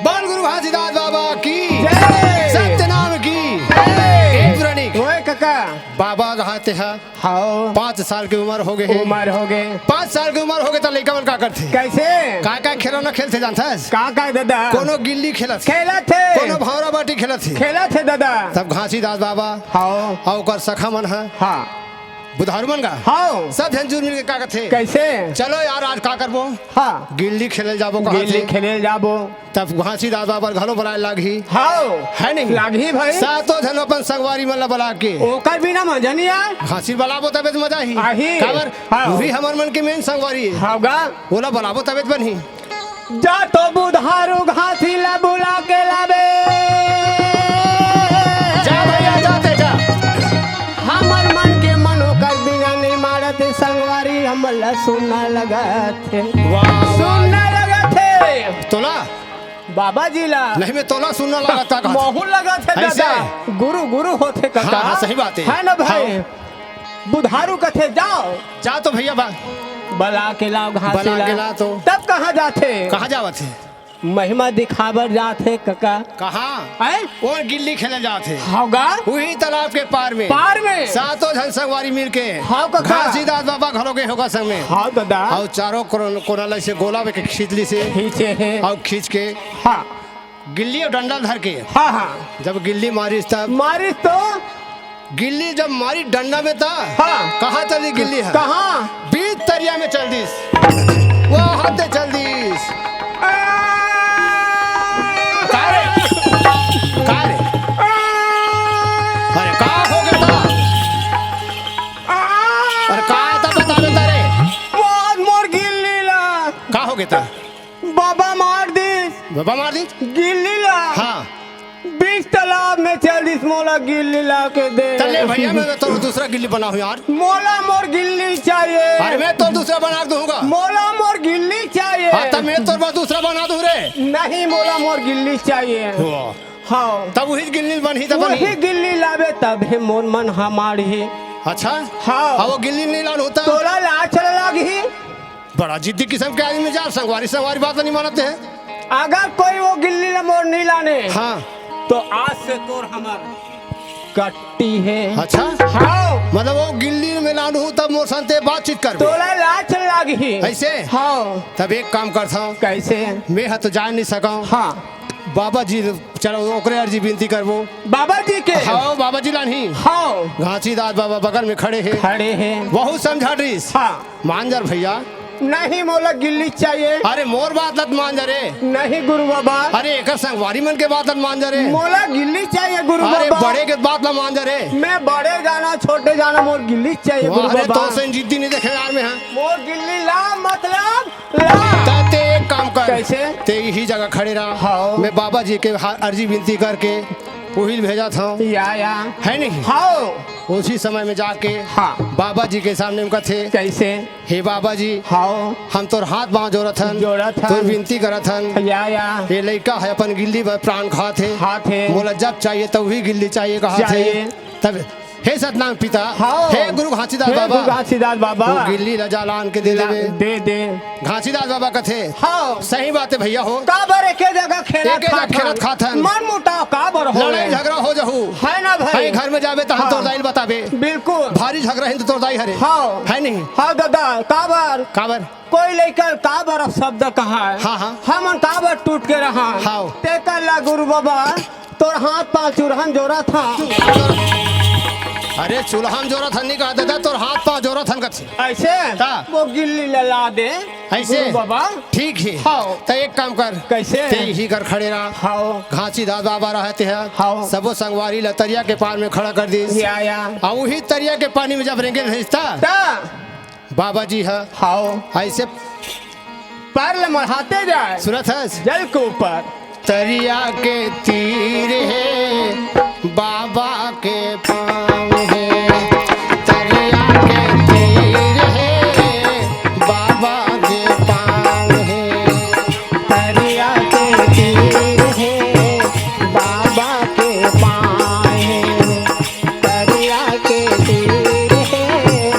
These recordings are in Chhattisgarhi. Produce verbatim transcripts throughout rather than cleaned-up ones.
बाल गुरु घासीदास बाबा की जय। सत्य नाम की जय। एक पुरानी ओए कका। बाबा रहते हैं। हाँ। पाँच साल की उम्र हो गए है। उम्र हो गए। पाँच साल की उम्र हो गए तो लइका मन का करथे? कैसे? का का खिलौना खेलथे जानथस? का का दादा? कोनो गिल्ली खेलत हे। खेलत हे। कोनो भौरा बाटी खेलत हे। खेलत हे दादा। तब घासीदास बाबा हाँ। अउ ओकर सखा मन ह। हाँ। बुधारू मन का। हाँ। सब झन जुर मिल के का कथे? कैसे? चलो यार, आज का करबो? हाँ। गिल्ली खेले जाबो कहा गिल्ली थे। खेले जाबो। तब घासीदास बाबा घलो बलाए लागही। हाँ। है नहीं? लागही भाई। सातों झन अपन संगवारी मन ला बला के। ओकर बिना मजा नहीं आए। घासी बलाबो तबे तो मजा ही। आही। काबर? हाँ। उही हमर मन के मेन संगवारी है। हाँ गा। ओला बलाबो तबे तो बनही। जा तो बुधारू घासी ला बुला के लाबे। जा भैया, जाते जा। हमर मन के मन ओकर बिना नहीं मारत हे संगवारी, हमला सुन्ना लगत हे। वाह, वाह। सुन्ना लगत हे। तोला? बाबा जी ला। नहीं, मैं तोला सुन्ना लगत का कहा? महू लगत हे ऐसे? दादा। गुरु, गुरु होथे कका। हाँ, हाँ, सही बात है। है ना भाई? हाँ। बुधारू कथे, "जाओ।" जा तो भैया बा। बला के लाओ घासी बला ला। के ला तो। तब कहाँ जाथे? कहाँ जावत हे? महिमा दिखाबर जाथे कका। कहाँ? हैं? वो गिल्ली खेले जाथे। होगा? वही तालाब के पार में। पार में? सातों झन संगवारी मिल के। हाँ कका। घासीदास बाबा घलो गए होगा संग में। हाँ दादा। अउ चारों कोन-, कोना ले से गोला में के खींच ली से। खींचे हैं। अउ खींच के। हाँ। गिल्ली अउ डंडा धर के। हाँ, हाँ। जब गिल्ली मारिस तब। मारिस तो? गिल्ली जब मारी डंडा में त। हाँ। कहाँ चली गिल्ली ह? कहाँ? बीच तरिया में चल दिस। वो हाथे चल दिस। आ! का रे? का रे? आ! अरे का हो गया था? आ! अरे का था बता बता रे? वो मोर गिल्ली ला। का हो गया था? बाबा मार दिस। बाबा मार दिस? गिल्ली ला। हाँ। बीच तालाब में चल दिस, मोला गिल्ली ला के दे। त ले भैया, मैं तो दूसरा गिल्ली बनाहूँ यार। मोला मोर गिल्ली चाहिए। अरे मैं तो दूसरा बना दूंगा। मोला मोर गिल्ली चाहिए। हाँ, तब मैं तो बस दूसरा बना दूँ रे। नहीं, मोला मोर गिल्ली चाहिए। वाह। हाँ। तब वही गिल्ली बनही, तब बनही। वही गिल्ली लाबे तब हे मोर मन हमार ही। अच्छा? हाँ। हाँ, वो गिल्ली नहीं लान होता। तोला लाज चला लाग ही। बड़ा जिद्दी किस्म के आदमी जा, संगवारी, संगवारी बात नहीं मानते हैं। अगर कोई वो गिल्ली ला मोर नहीं लाने, हाँ। तो आज से तोर हमर कट्टी है। अच्छा? हाँ। मतलब वो गिल्ली में लानू तब मोर संते बातचीत करबे। तोला लाज लाग ही। ऐसे? हाँ। तब एक काम करता हूँ। कैसे? मैं ह तो जा नहीं सका हूँ। हाँ। बाबा जी, चलो ओकरे अर्जी विनती करबो। बाबा जी के? हाँ, बाबा जी लानही। हाँ। घासीदास बाबा बगल में खड़े हैं। खड़े हैं। बहुत समझा रहीस। हाँ। मान जा रे भैया। नहीं, मोला गिल्ली चाहिए। अरे मोर बात लत मान जा रे। नहीं गुरु बाबा। अरे एकर संगवारी मन के बात लत मान जा रे। मोला गिल्ली चाहिए गुरु अरे बाबा। बड़े के बात ला मान जा रे। मैं बड़े जाना, छोटे जाना, मोर गिल्ली चाहिए गुरु वाह रे, बाबा। तो से जिद्दी नहीं देखे यार मैं, हाँ। मोर गिल्ली ला मतलब ला। त ते एक काम कर। कैसे? ते यही जगह खड़े रहा। हाँ। मैं बाबा जी के हा-, अर्जी विनती करके उहिल भेजा था। या, या। है नहीं? हाँ। उसी समय में जाके हाँ। बाबा जी के सामने उनका थे। कैसे? हे बाबा जी, हाँ। हम तोर हाथ पाँव जोड़त हन, जोड़त हन। तोर विनती करत हन। या, या। ये लइका है अपन गिल्ली बर प्राण खात हे। खात हे। मोला जब चाहिए तब वही गिल्ली चाहिए कहा थे। चाहिए। तब हे सतनाम पिता, हाँ। हे गुरु घासीदास हे बाबा, गुरु घासीदास बाबा। वो गिल्ली ला जा लान के दे ला-, देवे। दे दे। घासीदास बाबा कथे, हाँ। सही बात है भैया हो। काबर एके जगह खेलत एके जगह खात खेलत हन। खात हन। मन मुटाव काबर होवे? लड़ाई झगड़ा हो जहू। है ना भाई? भाई घर में जाबे त हम हाँ। तोर दाई ल बताबे। बिल्कुल। भारी झगड़ा हिन तो तोर दाई हरे। हाँ। है नहीं? हाँ दादा, काबर? काबर? कोई लइका काबर शब्द कहा है? हाँ, हाँ। हमन काबर टूट के रहा? हाँ। तेकर ला गुरु बाबा, तोर हाथ पाँव चुरहन जोरत हन। अरे चुलहन जोरत हन नहीं कहा दादा, तोर हाथ पाँव जोरत हन कथे। ऐसे? ता। वो गिल्ली ला, ला दे। ऐसे? गुरु बाबा। ठीक है। हाँ। त एक काम कर। कैसे? ते ही कर खड़े रहा। हाँ। घासीदास बाबा रहते हैं। हाँ। सबो संगवारी ला तरिया के पार में खड़ा कर दिस। या, या। अउ वही तरिया के पानी में जब रेंगे रहिस ता। ता। बाबा जी ह। हाओ। ऐसे पार ले मढ़ाते जाए। सुनत हस? जल के ऊपर। तरिया के तीर हे, बाबा के पाँव हे। तरिया के तीर हे, बाबा के पाँव हे। तरिया के तीर हे, बाबा के पाँव हे। तरिया के तीर हे,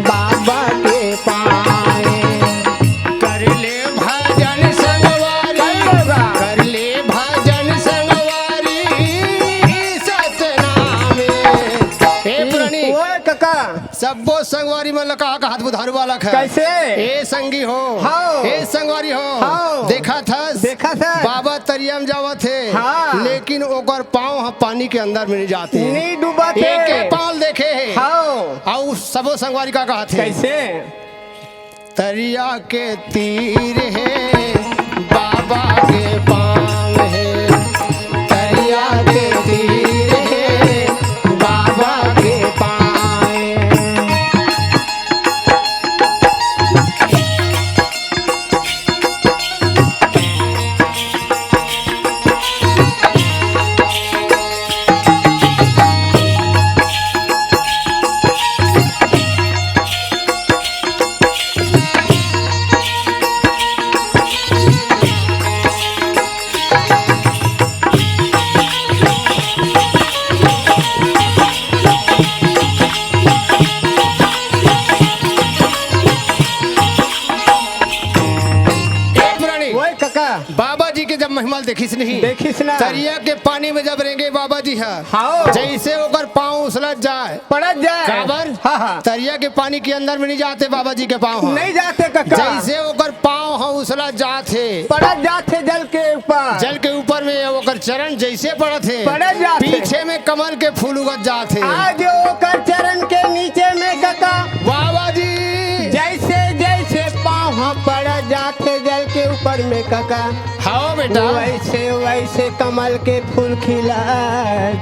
बाबा के पाँव हे। कर ले भजन संगवारी, कर ले संगवारी मन ल का कहत बुधारू बालक ह? कइसे? ए संगी हो, हव। ए संगवारी हो, हव। देखत हस? देखत हस? बाबा तरिया म जावत हे, हाँ। लेकिन ओकर पाँव ह पानी के अंदर म नइ जात हे। नइ डूबत हे। एके पाँव ल देखे हे। हव। अउ सबो संगवारी का कहत हे? कइसे? तरिया के तीर हे, बाबा के पाँव हे। तरिया के तीर हे, बाबा के पाँव हे। ए पुरानी, ओए कका। बाबा जी के जब महिमा ल देखिस नहीं, देखिस ना। तरिया के पानी में जब रेंगे बाबा जी ह, हाँ। जइसे ओकर पाँव उसलत जाय। पड़त जाय। काबर? हाँ, हाँ। तरिया के पानी के अंदर में नइ जात हे बाबा जी के पाँव ह। नइ जात हे कका। जइसे ओकर पाँव ह उसलत जात हे। पड़त जात हे जल के ऊपर। जल के ऊपर में ओकर चरण जइसे पड़त हे। पड़त जात हे। पीछे में कमल के फूल उगत जात हे। आज ओकर चरण के नीचे में कका। बाबा जी। जइसे, जइसे पाँव ह पड़त जात हे जल के ऊपर में कका। हव बेटा। वइसे, वइसे कमल के फूल खिला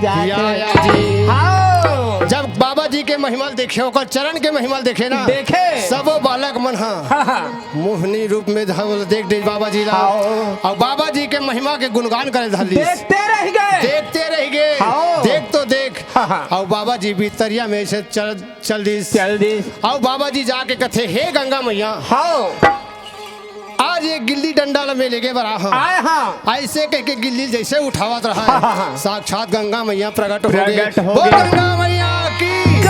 जात हे। या, या जी। हव। जब बाबा जी के महिमा ल देखे, ओकर चरण के महिमा ल देखे ना, देखे। सबो बालक मन ह हाँ, हाँ। मोहनी रूप में धवल देख दे बाबा जी ला। हाँ। अउ बाबा जी के महिमा के गुणगान करे धर लिस। देखते रहि गे। देखते रहि गे। हाँ। देख तो देख। हाँ, हाँ। अउ बाबा जी भी तरिया में से चल, चल दिस। चल दिस। अउ बाबा जी जाके कथे, "हे गंगा मैया, हाँ। आज ये गिल्ली डंडा ल में लेगे बर आए हँव।" आए हँव। अइसे कहिके गिल्ली जइसे उठावत रहय, हाँ, हाँ, हाँ। साक्षात गंगा मैया प्रगट हो गे। प्रगट हो गे। बोल गंगा मैया की जय।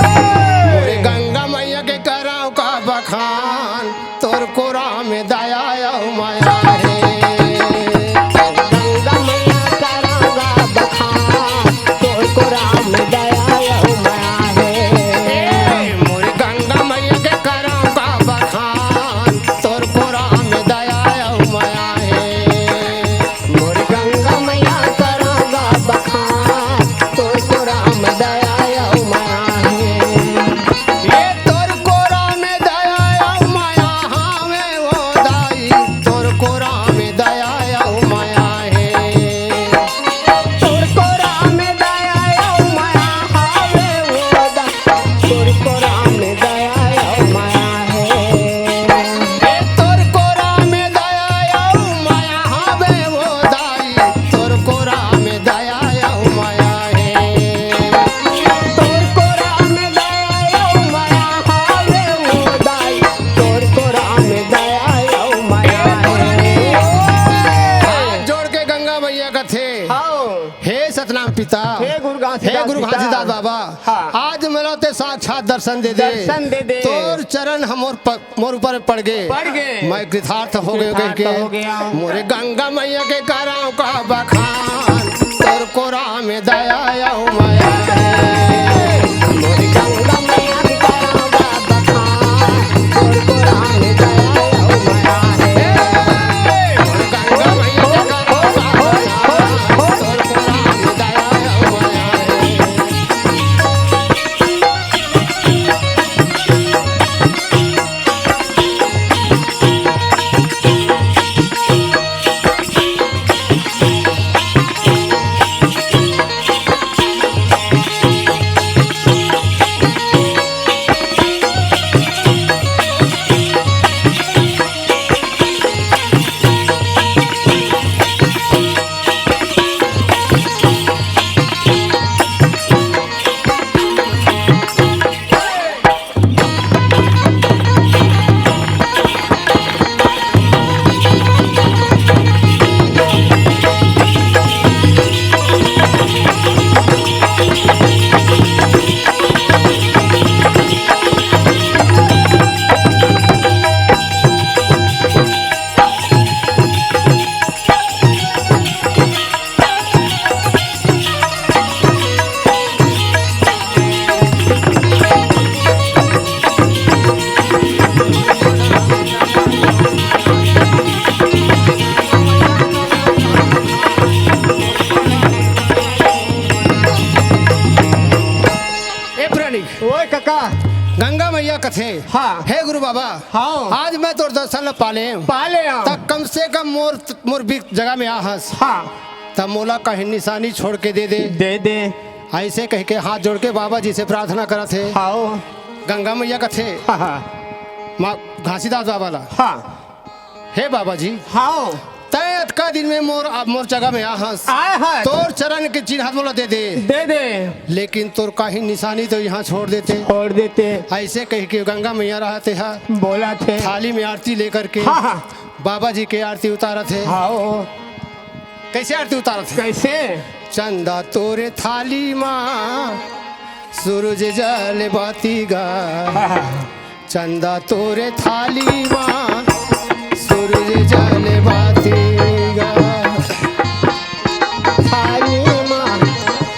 मोरे गंगा मैया के करँव का बखान, तोर कोरा में दया अउ मया हे। गंगा मैया करँव का बखान, तोर कोरा में दया अउ मया हे। ए, मोरे गंगा मैया के करँव का बखान, तोर कोरा में दया अउ मया हे। मोर गंगा मैया करँव गा बखान, तोर कोरा में दया अउ मया हे। ए तोर कोरा में दया अउ मया हावे ओ दाई, तोर कोरा में दया अउ मया हे। तोर कोरा में दया अउ मया हावे ओ दाई, तोर कोरा में दया अउ मया हे। ए तोर कोरा में दया अउ मया हावे ओ दाई, तोर कोरा में दया अउ मया हे। तोर कोरा में दया अउ मया हावे ओ दाई, तोर कोरा में दया अउ मया हे। हाथ जोड़ के गंगा मैया कथे, हाँ। हे सतनाम पिता, हे गुरु घासीदास हे गुरु पिता। घासीदास बाबा, हाँ। आज मोला ते साक्षात दर्शन दे दे। दर्शन दे दे। तोर चरण ह मोर प-, मोर ऊपर पड़ गे। पड़ गे। मैं कृतार्थ हो गेंव कृतार्थ कहिके। हो गेंव। मोरे गंगा मैया के करँव का बखान, तोर कोरा में दया अउ मया हे। मोरे गंगा मैया के करँव का बखान, तोर कोरा में दया अउ मया हे। मोरे गंगा मैया के करँव का बखान, तोर कोरा में दया अउ मया हे। हाँ। हे गुरु बाबा, हाँ। आज मैं तोर दर्शन ल पाले हूँ। पाले हूँ। त कम से कम मोर, मोर बीच जगह में आ हस। हाँ। त मोला कहीं निशानी छोड़ के दे दे। दे दे। ऐसे कह के हाथ जोड़ के बाबा जी से प्रार्थना करत हे। हाँ। गंगा मैया कथे, हाँ, हाँ। माँ घासीदास बाबा ला। हाँ। हे बाबा जी, हाँ। तैं अतका दिन में मोर, मोर जगह में आ हस। आए हस। तोर चरण के चिन्ह मोला दे दे। दे दे। लेकिन तोर कहीं निशानी तो यहाँ छोड़ देते। छोड़ देते। ऐसे कह के गंगा मैया रहते हा। बोलथे। थाली में आरती लेकर के हाँ, हाँ। बाबा जी के आरती उतारत हे। हाँ। कैसे आरती उतारत हे? कैसे? चंदा तोरे थाली मा, सूरज जल बाती गा। हाँ, हाँ। चंदा तोरे थाली मा, सूरज जल बाती गा। थाली मा,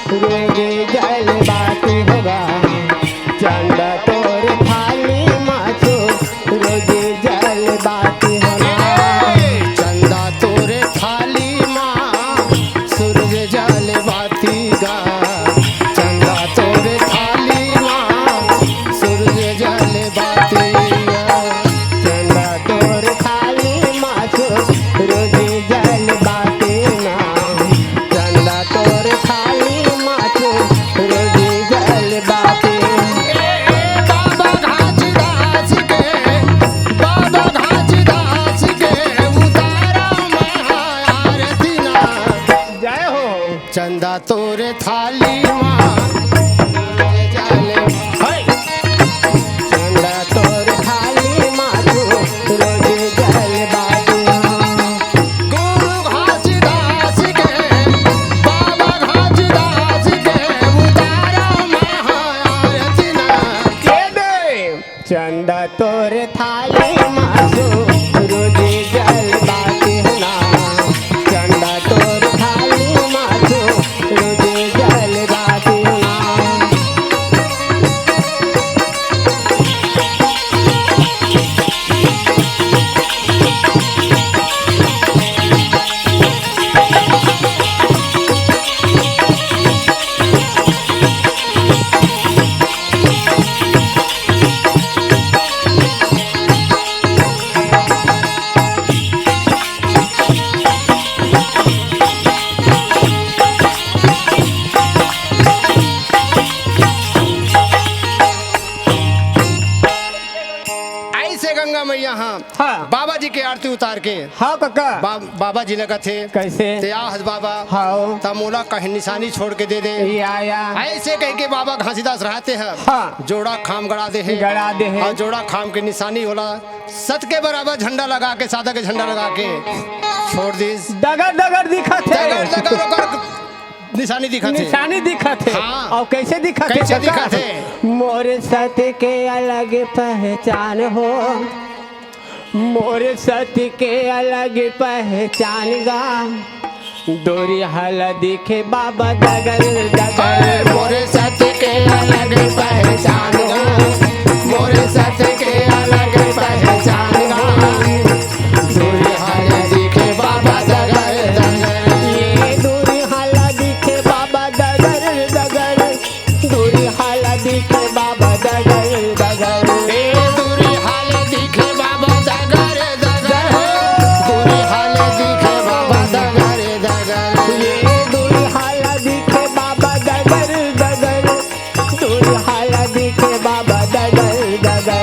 सूरज जल बाती होगा। चंदा तोरे थाली मा, सूरज जल बाती होगा। चंदा तोरे थाली मा, सूरज जल बाती गा। चंदा तोर थाली मा, सूरज जल बाती गा। चंदा तोर थाली मा, सूरज जल बाती ना। चंदा तोर थाली मा, सूरज जल बाती। ए, ए, बाबा घासीदास के, बाबा घासीदास के उतारा महाआरती ना। जय हो। चंदा तोरे थाली मा, हे। चंदा तोरे थाली मा, तू रोज जल बाती। गुरु घासीदास के, बाबा घासीदास के, उतारा महाआरती ना। के दे। चंदा तोर थाली मा, सूरज जल बाती ना। चंदा तोर थाली मा, सूरज जल बाती ना। ऐसे गंगा मैया, हाँ, हाँ। बाबा जी के आरती उतार के हाँ कका। बा-, बाबा जी लगत हे। कैसे? ते आहस बाबा। हाँ। त मोला कहीं निशानी छोड़ के दे दे। या, या। ऐसे कह के बाबा घासीदास रहते हैं। हाँ। जोड़ा खाम गड़ा दे हे। गड़ा दे हे। अउ जोड़ा खाम के निशानी ओला सत के बराबर झंडा लगा के, सादा के झंडा लगा के छोड़ दिस। डगर डगर दिखत हे। डगर डगर ओकर निशानी दिखत हे। निशानी दिखत हे। हाँ। अउ कैसे दिखत हे कैसे कका? दिखत हे? मोर सत के अलग पहचान हो, मोर सत के अलग पहचान गा। दूरिहा ला दिखे बाबा डगर डगर। मोर सत के अलग पहचान गा, मोर सत के अलग पहचान गा। दूरिहा ला दिखे बाबा डगर डगर। ये दूरिहा ला दिखे बाबा डगर डगर। दूरिहा ला दिखे बाबा डगर डगर। ए दूरिहा ला दिखे बाबा डगर डगर। दूरिहा ला दिखे बाबा डगर डगर। ए दूरिहा ला दिखे बाबा डगर डगर। दूरिहा ला दिखे बाबा डगर डगर।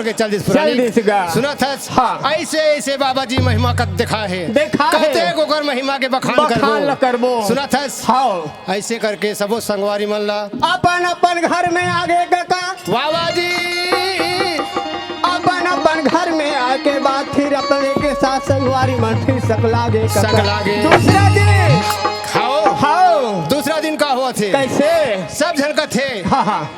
के चल दिस पुरानी। चल दिस गा। सुनत हस? हाँ। अइसे, अइसे बाबा जी महिमा कत देखा हे। देखा हे। कतेक ओकर महिमा के बखान बखान करबो। ल करबो। सुनत हस? हाँ। अइसे करके सबो संगवारी मन ला अपन, अपन घर में आगे कका। वाह, वाह जी। अपन, अपन घर में आके बाद फिर अपने के साथ संगवारी मन फिर सकलागे कका। सकलागे। दूसरा दिन। हाँ। हाँ। दूसरा दिन का होवत हे? कइसे? सब झन कथे। हाँ, हाँ।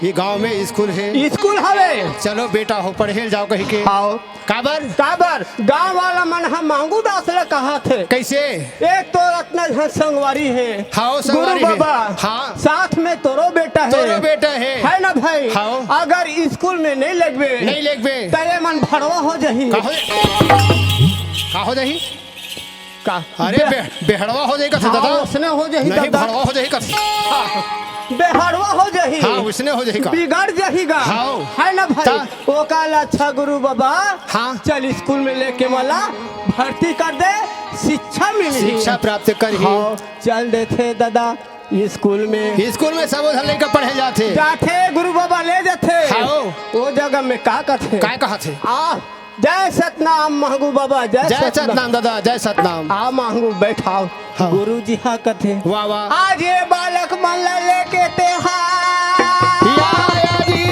ये गांव में स्कूल हे। स्कूल हवे। चलो बेटा हो, पढ़े ल जाव कहिके। हाँ। काबर? काबर? गांव वाला मन ह मांगू दास ल कहत हे। कइसे? एक तो अतना झन संगवारी हे। हाँ, गुरु संगवारी हे। बाबा। हाँ। साथ में तोरो बेटा हे। तोरो बेटा हे। हे ना भाई? हाँ। अगर स्कूल में नइ लगबे, नइ लगबे। त ये मन भड़वा हो जाही। का हो, का हो जाही? का? अरे बे- बे-, बेहड़वा हो जाही कथे हाँ, दादा। ओसने हो जाही नहीं, दादा। भड़वा हो जाही कथे। हाँ, बेहड़वा हो जाही। हाँ, ओसने हो जाही का? बिगड़ जाही गा। हाँ। हे ना भाई? त ओकर ले अच्छा गुरु बाबा, हाँ। चल स्कूल में लेके मोला भर्ती कर दे, शिक्षा मिलही। शिक्षा प्राप्त करही। हाँ, चल देथे दादा स्कूल में। स्कूल में सबो झन लइका पढ़े जाथे। जाथे, गुरु बाबा ले जाथे। हाँ। ओ जगह में का कथे? काय कहथे? आ, जय सतनाम महंगू बाबा, जय जय सतनाम। सतनाम दादा, जय सतनाम। आ महंगू बैठाव। हाँ। गुरुजी हा कथे। वाह, वाह। आज ये बालक मन ला लेके तेहा या, या जी।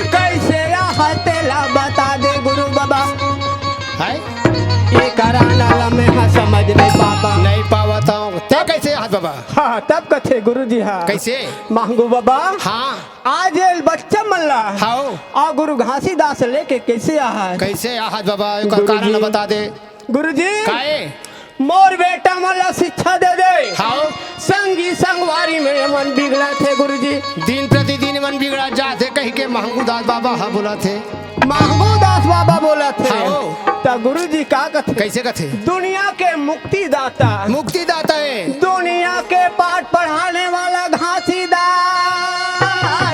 कइसे आहा तेला बता दे गुरु बाबा। हाय। ये कराना ला मैं हा समझ नइ पाता। नइ पावत हंव। ते कइसे आहत बाबा? हाँ, तब कथे गुरुजी हा। कइसे? महंगू बाबा। हाँ। आज ये बच्चा मन ला। हाओ। आ गुरु घासीदास लेके कइसे आहत? कइसे आहत बाबा? ओकर गुरुजी। कारण बता दे। गुरुजी। काहे? मोर बेटा मन ला शिक्षा दे दे। हाओ। संगी संगवारी में मन बिगड़त हे गुरुजी। दिन प्रतिदिन मन बिगड़त जात हे कहिके महंगू दास बाबा ह बोलत हे। महंगू दास बाबा बोलत हे। हाओ। त गुरुजी का कथे? कइसे कथे? दुनिया के मुक्तिदाता। मुक्तिदाता हे। दुनिया के पाठ पढ़ाने वाला घासीदास।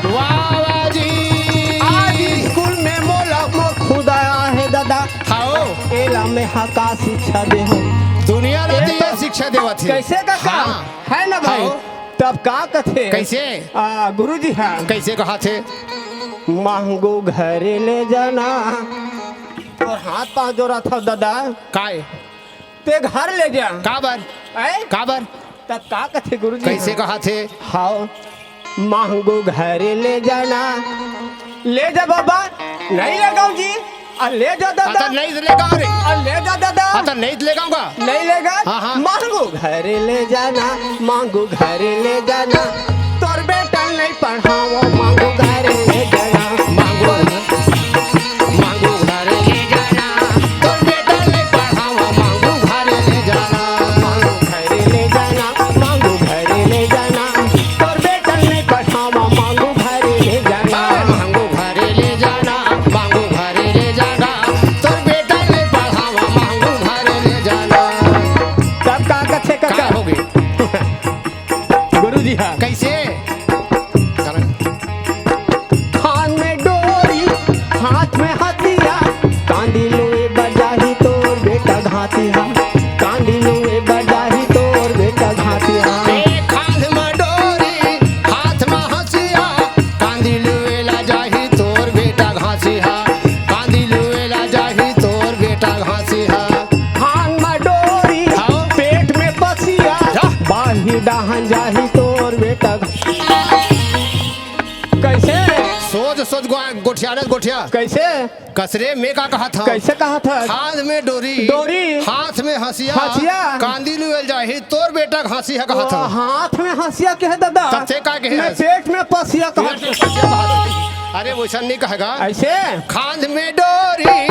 वाह, वाह जी। आज स्कूल में मोला मोर खुदा हे दादा। हाओ। एला मैं हा का शिक्षा देहूं? दुनिया ला ए तो ये तो शिक्षा देवत हे। कइसे कका? हाँ। हे ना भाई? हाओ। तब का कथे? कइसे? आ, गुरुजी हा। कइसे कहथे? महंगू घरे ले जाना। तोर हाथ पांव जोरत हंव दादा। काय? ते घर ले जा। काबर? हैं? काबर? तब का कथे गुरुजी? कइसे कहथे? हाओ, महंगू घरे ले जाना। ले जा बाबा। नइ लेगंव जी। आ, ले जा दादा। अतन नइ लेगंव रे। आ, ले जा दादा। अतन नइ लेगंव गा। नइ लेगा। हाँ, हाँ। महंगू घरे ले जाना, महंगू घरे ले जाना। तोर बेटा नइ पढ़ावंव, महंगू घरे ले जाना। महंगू, महंगू घरे ले जाना। तोर बेटा नइ पढ़ावंव, महंगू घरे ले जाना। महंगू घरे ले जाना, महंगू घरे ले जाना। तोर बेटा नइ पढ़ावंव, महंगू घरे ले जाना। महंगू घरे ले जाना, महंगू घरे ले जाना। तोर बेटा नइ पढ़ावंव, महंगू घरे ले जाना। तब का कथे का कका? हो गे? गुरुजी हा। कइसे? कान में डोरी, हाथ में हथिया, कांदी लुए बर जाही तोर बेटा घासिहा, कांदी लुए बर जाही तोर बेटा घासिहा। ए, कान में डोरी, हाथ में हथिया, कांदी लुए ला जाही तोर बेटा घासिहा, कांदी लुए ला जाही तोर बेटा घासिहा। कान में डोरी, हाँ। पेट में पसिया, जा। बाही डहन जाही तोर बेटा। कइसे? सोच, सोच गो-, गोठियानस गोठिया। कइसे? कस रे, मैं का कहत हंव? कइसे कहत हस? कान में डोरी, डोरी। हाथ में हंसिया, हंसिया। कांदी लुए ल जाही तोर बेटा घासिहा कहत हंव। हाथ में हंसिया कहे दादा? तब ते का कहे मैं हस? पेट में पसिया कहत पेट में पसिया कहत हंव। अरे, वइसन नइ कहे गा। अइसे? कान में डोरी,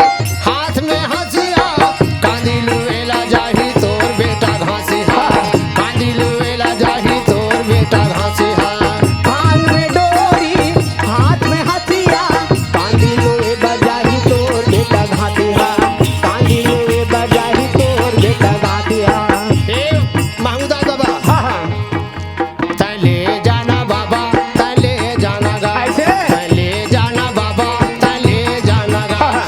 हाथ में हंसिया, कांदी लुए ला जाही तोर बेटा घासिहा, कांदी लुए ला जाही तोर बेटा घासिहा। कान में डोरी, हाथ में हथिया, कांदी लुए बर जाही तोर बेटा घासिहा, कांदी लुए बर जाही तोर बेटा घासिहा। ए, महंगू दास बाबा। हाँ, हाँ। तैं ले जाना बाबा, तैं ले जाना गा। अइसे? तैं ले जाना बाबा, तैं ले जाना गा। हाँ, हाँ।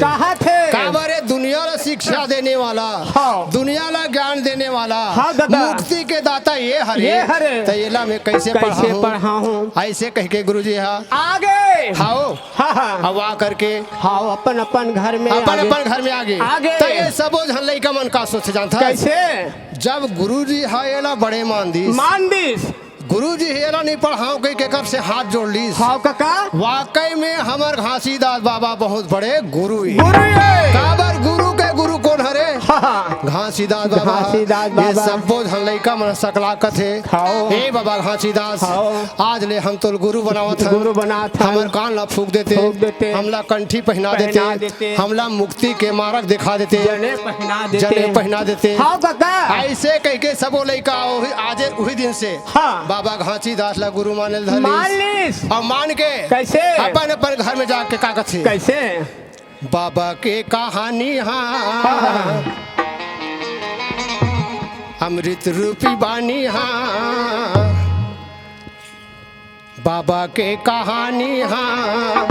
कहाथे। काबर ए दुनिया ला शिक्षा देने वाला, हाँ। दुनिया ला ज्ञान देने वाला, हाँ दादा। मुक्ति के दाता ये हरे। ये हरे। त एला मैं कैसे कैसे पढ़ाहूँ? पढ़ाहूँ? ऐसे कह के गुरुजी हा आगे। हाओ। हाँ, हाँ। अब आ करके हाओ, अपन अपन घर में अपन आगे। अपन घर में आगे। आगे। त ये सबो झन लइका मन का सोचे जानथस? कैसे? जब गुरुजी हा एला बड़े मान दिस। मान दिस। गुरुजी हे एला नहीं पढ़ाओ कहि के कर से हाथ जोड़ लीस। हाव कका। वाकई में हमर घासीदास बाबा बहुत बड़े गुरु हे। गुरु हे। काबर गुरु के गुरु कोन हरे? हाँ, हाँ। घासीदास बाबा। घासीदास ये बाबा। सब्बो झन लइका मन सकला कथे। हाव। हे बाबा घासीदास, हाव। आज ले हम तोल गुरु बनावत हन। गुरु बनात हन। हमर कान ला फूंक देते। फूंक देते। हमला कंठी पहिना पहना देते। देते। हमला मुक्ति के मारग दिखा देते। जने पहिना देते। जने पहिना देते। हाव कका। ऐसे कह के सबो लइका ओही, आजे उही दिन से हाँ। बाबा घासीदास ला गुरु माने ल धर लीस। मान लीस। अउ मान के कैसे? अपन अपन घर में जाके का कथे? कैसे? बाबा के कहानी हाँ, हाँ। अमृत रूपी बानी हाँ। बाबा के कहानी हाँ,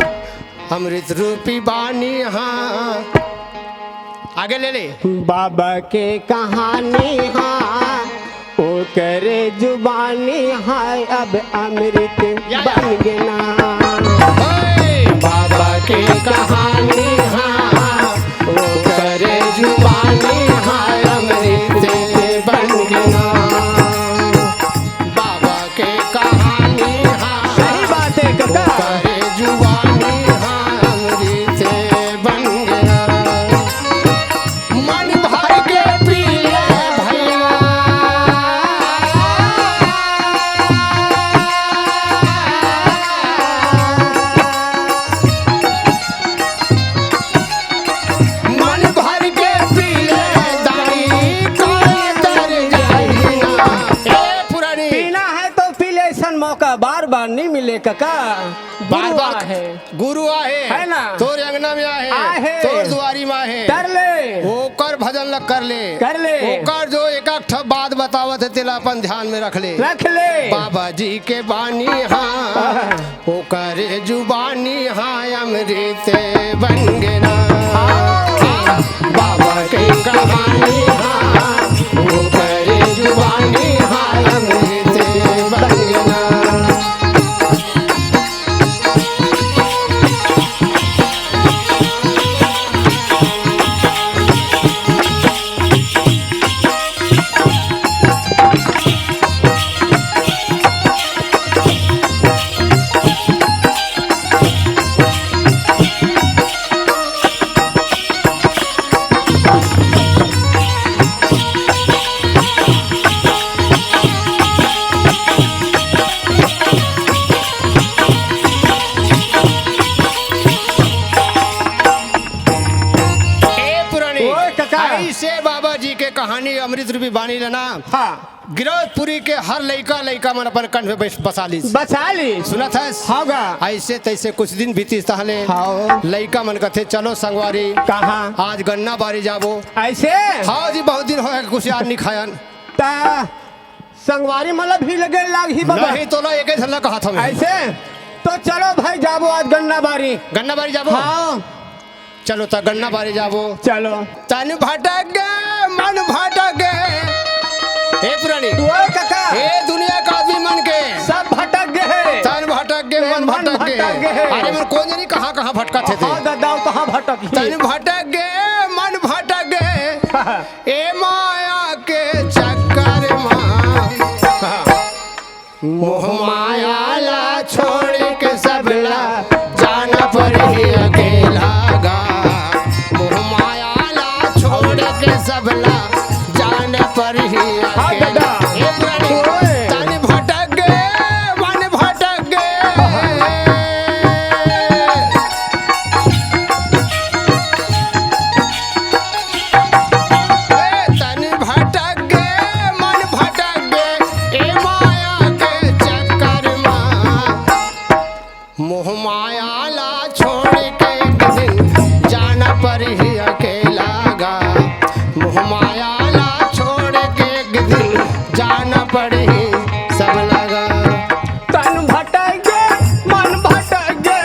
अमृत रूपी बानी हाँ। आगे ले ले। बाबा के कहानी हाँ, ओकर जुबानी हाँ, अब अमृत या, या। बन गे ना। ओए! बाबा के कहानी हाँ, ओकर जुबानी हाँ, अमृत बन गे ना। बाबा के कहानी हाँ। सही बात हे, कका। ओकरे जुबानी हाँ, अमृत बन गे ना। मन भर के पी ले भैया। मन भर के पी ले दाई, काहे तर जाई ना। ए पुरानी। पीना है तो पी ले, ऐसन मौका बार बार नहीं मिले कका। बार गुरु बार आहे। गुरु आहे। है ना? तोर अंगना में आहे। आहे। तोर दुआरी में आहे। कर ले। ओकर भजन ल कर ले। कर ले। ओकर जो एक एक ठा बात बतावत हे, तेला अपन ध्यान में रख ले। रख ले। बाबा जी के बानी हाँ। ओकर जुबानी हाँ अमृत बन गे ना। बाबा के कहानी हाँ, ओकर जुबानी हाँ अमृत बन गे ना। ए पुरानी, ओए कका। ऐसे बाबा जी के कहानी अमृत रूपी बानी ल ना। हाँ। गिरौदपुरी के हर लइका, लइका मन अपन कंठ में बस-, बसा लीस। बसा लीस। सुनत हस? हाँ गा। ऐसे तैसे कुछ दिन बीतिस तहले। हाँ। लइका मन कथे, "चलो संगवारी, कहाँ? आज गन्ना बारी जाबो।" ऐसे? हाँ जी, बहुत दिन होय हे कुसियार नी खायन। ता संगवारी मन ला भी लगे लागही बाबा। नहीं, तोला एके झन ला कहत हँव। ऐसे? तो चलो भाई, जाबो आज गन्ना बारी। गन्ना बारी जाबो? हाँ। चलो त गन्ना बारी जाबो। चलो। तन भटक गे, मन भटक गे। हे पुरानी। ओ कका। हे दुनिया के आदमी मन के। सब भटक गे हे। तन भटक गे, ए, मन मन भटक गे। भटक गे हे। अरे मन कोन जनी कहाँ कहाँ भटकत हे ते। हाँ दादा, कहाँ भटक हे? तन भटक गे, मन भटक गे। ए माया के चक्कर मा। मोह माया ला छोड़ के सबला जाना परही अकेला गा। मोह माया ला छोड़ के सबला जाना परही हाँ, अकेला। दादा। हे पुरानी, ओए। तन भटक गे, मन भटक गे। ए तन भटक गे, मन भटक गे, ए माया के चक्कर मा। मोह माया ला छोड़ के एक दिन जाना परही अकेला गा। मोह माया ला छोड़ के एक दिन जाना परही सब लगा। तन भटक गे, मन भटक गे,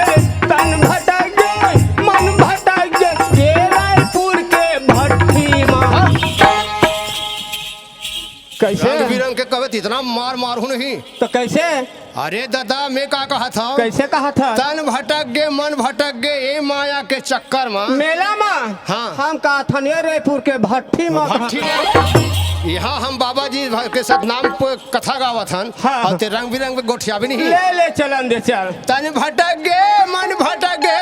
तन भटक गे, मन भटक गे। इतना मार मारहूं नहीं। तो कैसे? अरे दादा, मैं का कहत हंव? कैसे कहत हस? तन भटक गे, मन भटक गे, ए माया के चक्कर म। मेला म? हाँ। हम कहत हन, ये रायपुर के भट्ठी म। भट्ठी म। इहाँ हम बाबा जी के सतनाम प-, कथा गावत हन। हाँ। अउ तें रंग बिरंग के गोठियाबे नहीं। ले, ले, चलन दे, चल। तन भटक गे, मन भटक गे,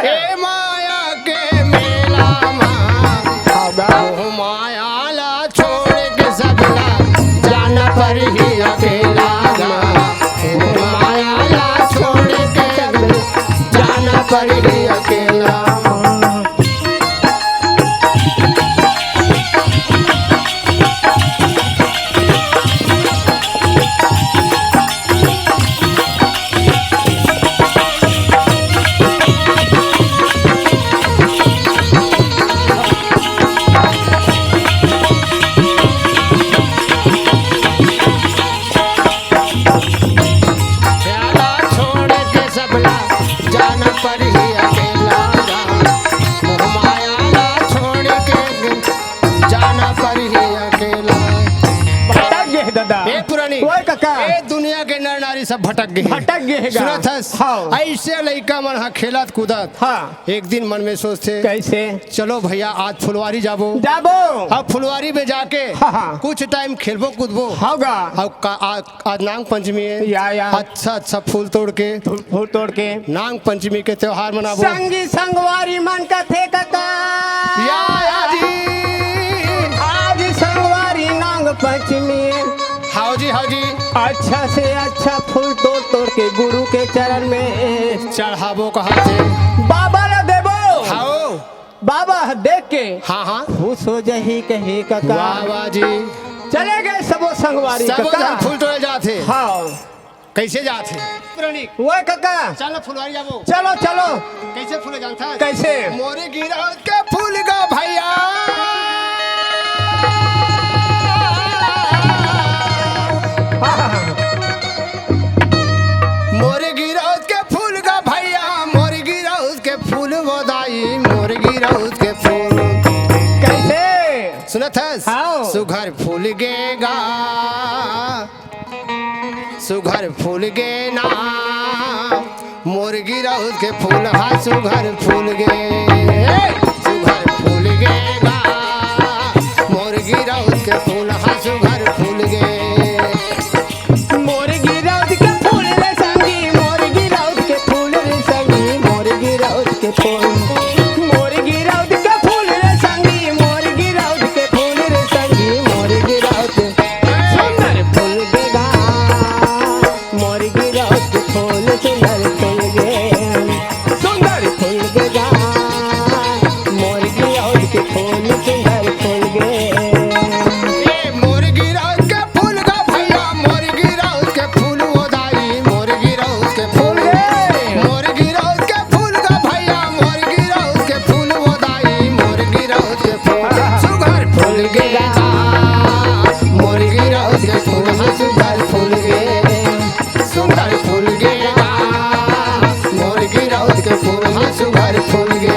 ए माया के मेला म। हाँ, गा। मोह माया ला छोड़ के सबला जाना परही अकेला गा। मोह माया ला छोड़ के सबला जाना परही अकेला गा। प्याला छोड़ के सबला जाना परही अकेला गा। मोह माया ला छोड़ के जाना परही अकेला। भटक गे हे दादा। ए पुरानी। ओए कका। ए दुनिया के नर नारी सब भटक गे हे। भटक गे हे गा। सुनत हस? हाँ। अइसे लइका मन ह खेलत कूदत। हाँ। एक दिन मन में सोचथे। कैसे? चलो भैया, आज फुलवारी जाबो। जाबो। अब फुलवारी में जाके हाँ, हाँ। कुछ टाइम खेलबो कूदबो। हाँ गा। अब का, आज, आज नांग पंचमी हे। या, या। अच्छा, अच्छा फूल तोड़ के। फूल, फूल तोड़ के। नांग पंचमी के त्योहार मनाबो। संगी संगवारी मन कथे कका। या, या जी। आज संगवारी नांग पंचमी। हाव जी, हाव जी। अच्छा से अच्छा फूल तोड़ तोड़ के गुरु के चरण में चढ़ाबो कहत हे। बाबा ला देबो। हाव। बाबा देख के हाँ, हाँ। खुश हो जाही कहे कका। वाह, वाह जी। चले गए सबो संगवारी सबो कका। जन फूल तोड़े जात हे। हाँ। कैसे जात हे? पुरानी। ओए कका। चलो फुलवारी जाबो। चलो, चलो। कैसे फूले जानत हस? कैसे? मोर गिरौद के फूल गा भैया। हाँ, हाँ, हाँ। मोर गिरौद के फूल गा भैया, मोर गिरौद के फूल वो दाई, मोर गिरौद के फूल। कैसे? सुनत हस? हाँ। सुघर फूल गे गा, सुघर फूल गे ना, मोर गिरौद के फूल हा सुघर फूल गे। सुघर फूल गे गा, मोर गिरौद के फूल हा सुघर फूल गे। मोर गिरौद के फूल रे संगी, मोर गिरौद के फूल रे संगी, मोर गिरौद के फूल। मोर गिरौद के फूल रे संगी, मोर गिरौद के फूल रे संगी, मोर गिरौद। सुंदर फूल गे गा, मोर गिरौद के फूल सुंदर फूल गे। सुंदर फूल गे गा, मोर गिरौद के फूल सुंदर फूल गे। ए मोर गिरौद के फूल गा भैया, मोर गिरौद के फूल वो दाई, मोर गिरौद के फूल गे। मोर गिरौद के फूल गा भैया, मोर गिरौद के फूल वो दाई, मोर गिरौद के फूल। सुघर फूल गे गा, मोर गिरौद के फूल हा सुघर फूल गे। सुघर फूल गे गा, मोर गिरौद के फूल हा सुघर फूल गे।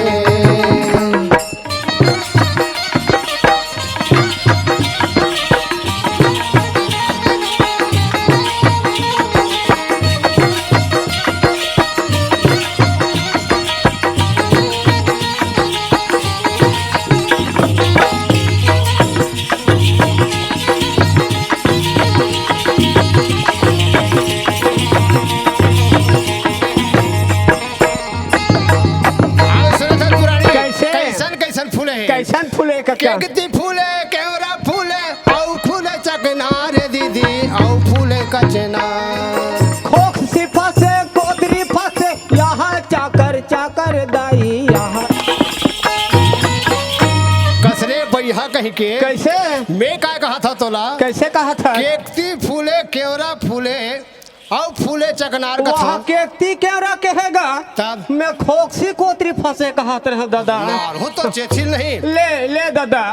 आओ सुरत पुरानी। कैसे? कैसन, कैसन फूले हे? कैसन फूले कका? केकती फूले, केवरा फूले, अउ फूले चकनार दीदी, अउ फूले कचनार। खोंकसी फंसे, कोतरी फंसे, यहाँ चाकर, चाकर दाई, यहाँ। कस रे बइहा कहिके। कैसे? मैं का कहत हंव तोला? कैसे कहत हस? केकती फूले, केवरा फूले, अउ फूले चकनार कथंव। केकती केवरा कहे गा। तब? मैं खोंकसी कोतरी फंसे कहत रहेंव दादा। मारहूं तो चेछिल नहीं। ले, ले दादा।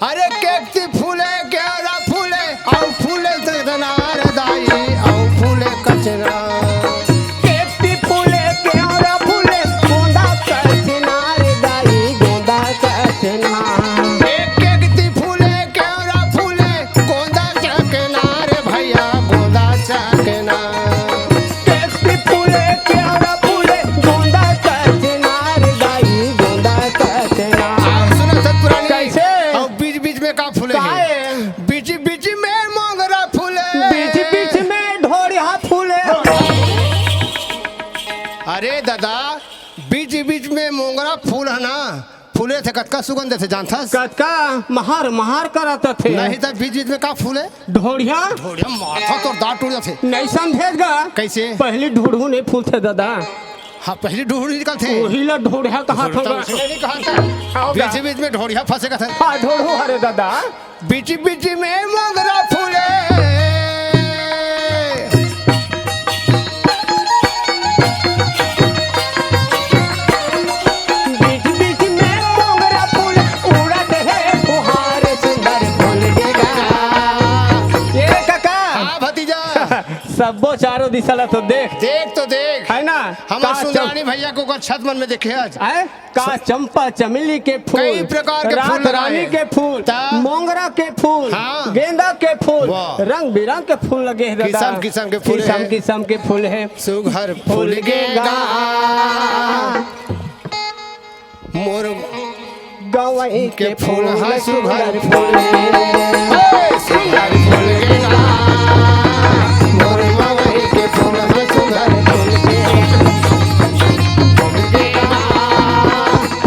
अरे केकती फूले, केवरा फूले, अउ फूले चकनार दाई, अउ फूले कचनार। केकती फूले, केवरा फूले, गोंदा कचनार दाई, गोंदा कचनार। ए केकती फूले, केवरा फूले, गोंदा चकनार दादा, बीच बीच में मोंगरा फूल हे ना, फूले थे, कतका सुगंध थे, जानथस? कतका महार महार करत थे। नहीं त बीच बीच में का फूले? ढोढ़िया। ढोढ़िया माथा तोर दांत टूट जाथे। नहीं समझेस गा। कैसे? पहली ढोढ़ू नहीं फूलथे दादा। हाँ, पहली ढोढ़ू निकलथे। वही ला ढोढ़िया कहा ढोढ़िया था। उसने नहीं कहा था। आओ गा। बीच बीच में ढोढ़िया फंसे का था। हाँ, ढोढ़ू हरे दादा। बीच बीच में मोंगरा फूले। बीच बीच में मोंगरा फूल उड़त हे फुहार सुंदर फूल के गा। ए काका। हाँ भतीजा। सब्बो चारों दिशा ला तो देख। देख तो देख। है ना? हमर का सुंदरानी चम- भैया के ओकर छत मन में देखे आज। हैं? का चंपा चमेली के फूल, कई प्रकार के रात फूल रानी लगाए। के फूल, ता? मोंगरा के फूल, हाँ। गेंदा के फूल, वाह। रंग बिरंग के फूल लगे हे दादा। किसम किसम के फूल किसम हे। किसम के फूल हे। सुघर फूल फूल के के गा। गा। मोर गवई के के फूल फूल हा सुघर सुघर फूल। फूल। हे, सुघर फूल के गा। मोर गवई के फूल हा सुघर फूल के। फूल के गा।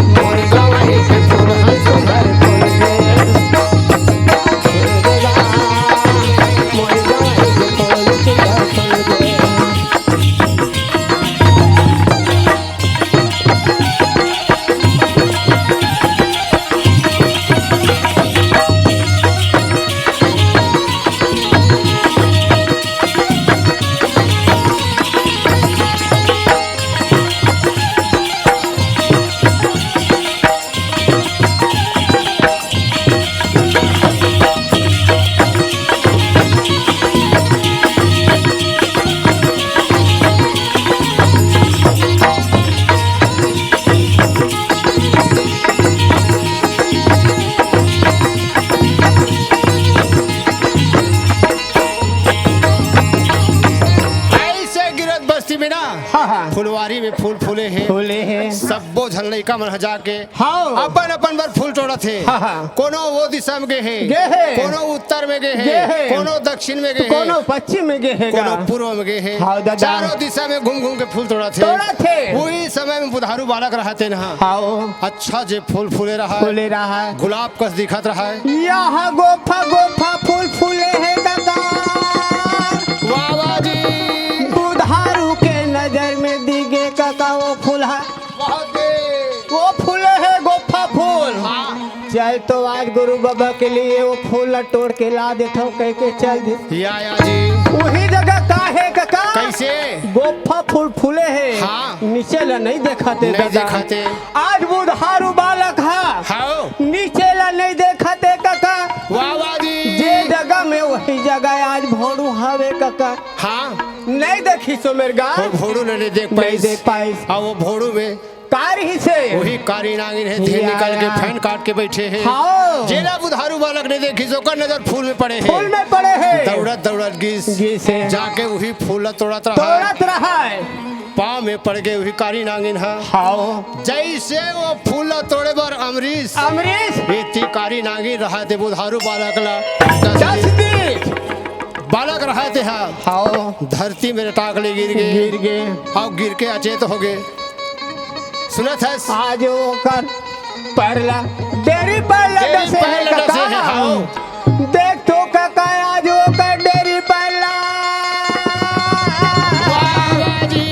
मोर गवई के फूल हा सुघर फूल के। फूल के गा। मोर गवई के फूल सुघर फूल के। ऐसे गिरत बस्ती में ना, हाँ, हाँ। फुलवारी में फूल फूले हे। फूले हे। सब्बो झन लइका मन ह जाके हाँ। अपन अपन बर फूल तोड़त हे। हाँ, हाँ। कोनो वो दिशा में गे हे, गे हे। कोनो उत्तर में गे हे, गे हे। कोनो दक्षिण में गे हे, कोनो पश्चिम में गे हे कोनो गा। पूर्व में गे हे। हाँ, दादा। चारों दिशा में घूम घूम के फूल तोड़त हे। तोड़त हे। वही समय में बुधारू बालक रहते ना। हाँ। अच्छा जे फूल फूले रहा, फूले रहा। गुलाब कस दिखत रहा। यह गोफा गोफा फूल फूले हे दादा। वाह, वाह जी। बुधारू के नजर में दिगे कका वो फूल हा। बहुत तेज। वो फूले हे गोफा फूल। हाँ। चल तो आज गुरु बाबा के लिए वो फूल ला तोड़ के ला देथव कह के चल दे। या, या जी। वही जगह का हे कका? कैसे? गोफा फूल फूले हे। हाँ। नीचे ला नहीं देखाते नहीं दादा। देखाते। आज बुधारू बालक हा। हाँ। नीचे ला नहीं देखाते कका। वाह, वाह जी। जे जगह में वही जगह आज भोड़ू हवे कका। हाँ। नहीं देखिस ओ मेर गा। वो भोड़ू ने नहीं देख नहीं पाइस। देख पाइस। आ वो भोड़ू में कारी ही से। वही कारी नागिन हे, थे या, निकल के या। फैन काट के बैठे हे। हाँ। जेला बुधारू बालक नहीं देखिस, ओकर नजर फूल में पड़े हे। फूल में पड़े हे। दौड़त दौड़त गिस। गिस हे। जाके वही फूल ला तोड़त रहा। तोड़त रहा हे। पाँव में पड़ गे वही कारी नागिन हा। हाँ। जैसे वो फूल ला तोड़े बर अमरीश। अमरीश। इतनी कारी नागिन रहा थे बुधारू बालक ला। दस दस दिन। दिन। बालक रहा थे हा। हाँ। धरती में टाक ले गिर गे। गिर गे। अउ गिर के अचेत हो गे। सुनत हस? आज ओकर पैर ला, डेरी पैर ला डेरी डसे पैर हे ला डसे कका। हे, हाँ। देख तो कका, आज ओकर डेरी पैर ला। वाह, वाह जी।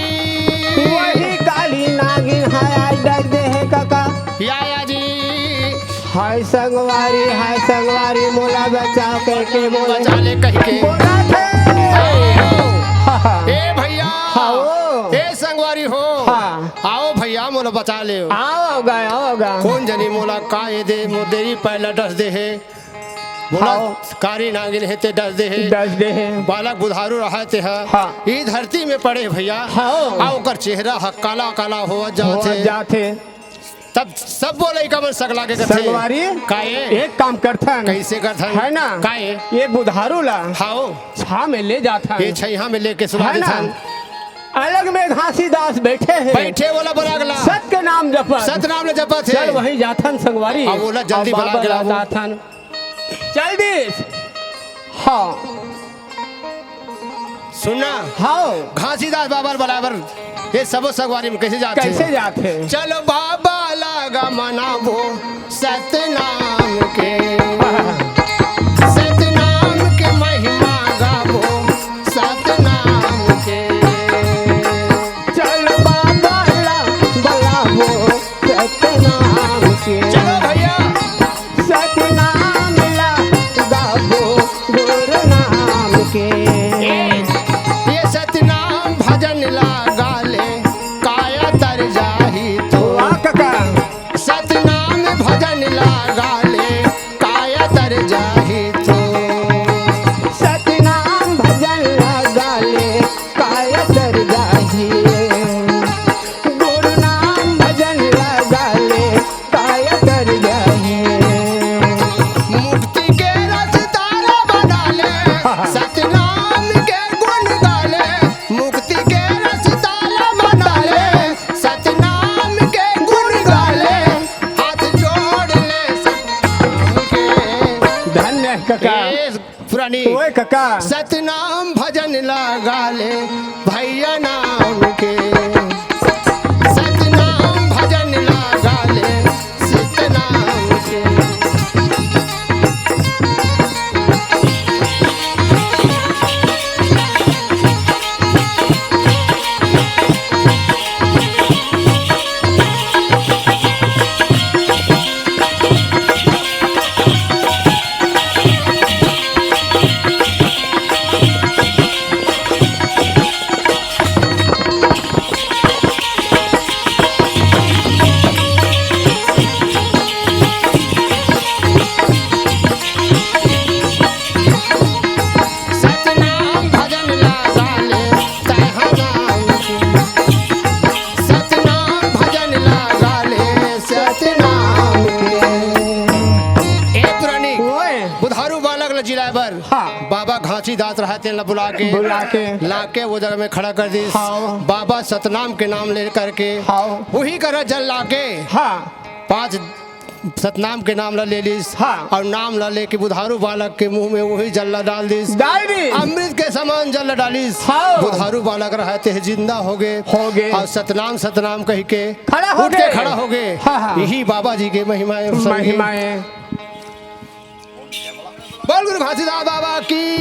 वही काली नागिन हा आज डस दे हे कका। या, या जी। हाय संगवारी, हाय संगवारी, मोला बचाव करके बोले। बचा ले कहि के। बोला थे। आओ। ए भैया। हाँ। ए संगवारी हो। हाँ। आओ भैया, मोला बचा ले। आओ गा, आओ गा। कोन जनी मोला का ए दे, मोर डेरी पैर ला डस दे हे। मोला हाँ। कारी नागिन हे ते डस दे हे। डस दे हे। बालक बुधारू रहा ते हा। हाँ। ई धरती में पड़े भैया। हाँ। आ ओकर चेहरा हा काला काला होवत जात होवत हे। जात हे। तब सब बोले, "इका मन सकला के कथे।" संगवारी, काहे? एक काम करथन। कैसे करथन? है ना? काहे? ये बुधारू ला हाओ। छा में ले जाथन। ये छैहा में लेके सुला है ना? देथन। अलग में घासीदास बैठे हैं। बैठे वाला बलागला। सत के नाम जपत। सत नाम ले जपत है। चल वहीं जाथन संगवारी। अब बोला जल्दी अब बाबा बलागला। जाथन। जल्दी। हाँ। सुनना। हाँ। घासीदास बाबा बराबर ये सबो संगवारी में कैसे जाथे? कैसे जाथे? चलो बाबा लगा मनाबो सतनाम के, सतनाम के महिमा गाबो सतनाम के। चल बाबा ला बलाबो सतनाम के। चलो भैया। सतनाम ला गाबो गुरु नाम के। ए, ये सतनाम भजन ला गाले काया तर जाही तो। वाह काका। सतनाम भजन ला गाले काया तर जाही तो। सतनाम भजन ला गाले काया तर जाही। गुरु नाम भजन ला गाले काया तर जाही। मुक्ति के रस्ता ला बना ले, सतनाम के गुण गाले। मुक्ति के रस्ता ला बना ले, सतनाम के गुण गाले। हाथ जोड़ ले सतनाम के। धन्य काका। ए, पुरानी। ओए काका। सतनाम भजन लगा ले भैया नाम के, सतनाम भजन लगा ले सतनाम के। सतनाम भजन लगा ले, तैहा नाम के। सतनाम भजन लगा ले, सतनाम के। ए पुरानी, ओए। बुधारू बालक ल जिलाए बर हाँ। बाबा घासीदास रहा, तेन ल बुला के, बुला के। ला के वो जगह में खड़ा कर दिस। हाँ। बाबा सतनाम के नाम ले करके हाँ। वही करा जल ला के हाँ। पाँच सतनाम के नाम ला ले लिस हाँ। और नाम ला लेके बुधारू बालक के मुंह में वही जल ला डाल दिस। डाल दिस। अमृत के समान जल ला डालिस। हाँ। बुधारू बालक रहते हैं जिंदा हो गए। हो गए। और सतनाम सतनाम कह के खड़ा हो उठ के गए। खड़ा हो गए। हाँ, हाँ। यही बाबा जी के महिमा है, संगी। महिमा है। बोल गुरु घासीदास बाबा की।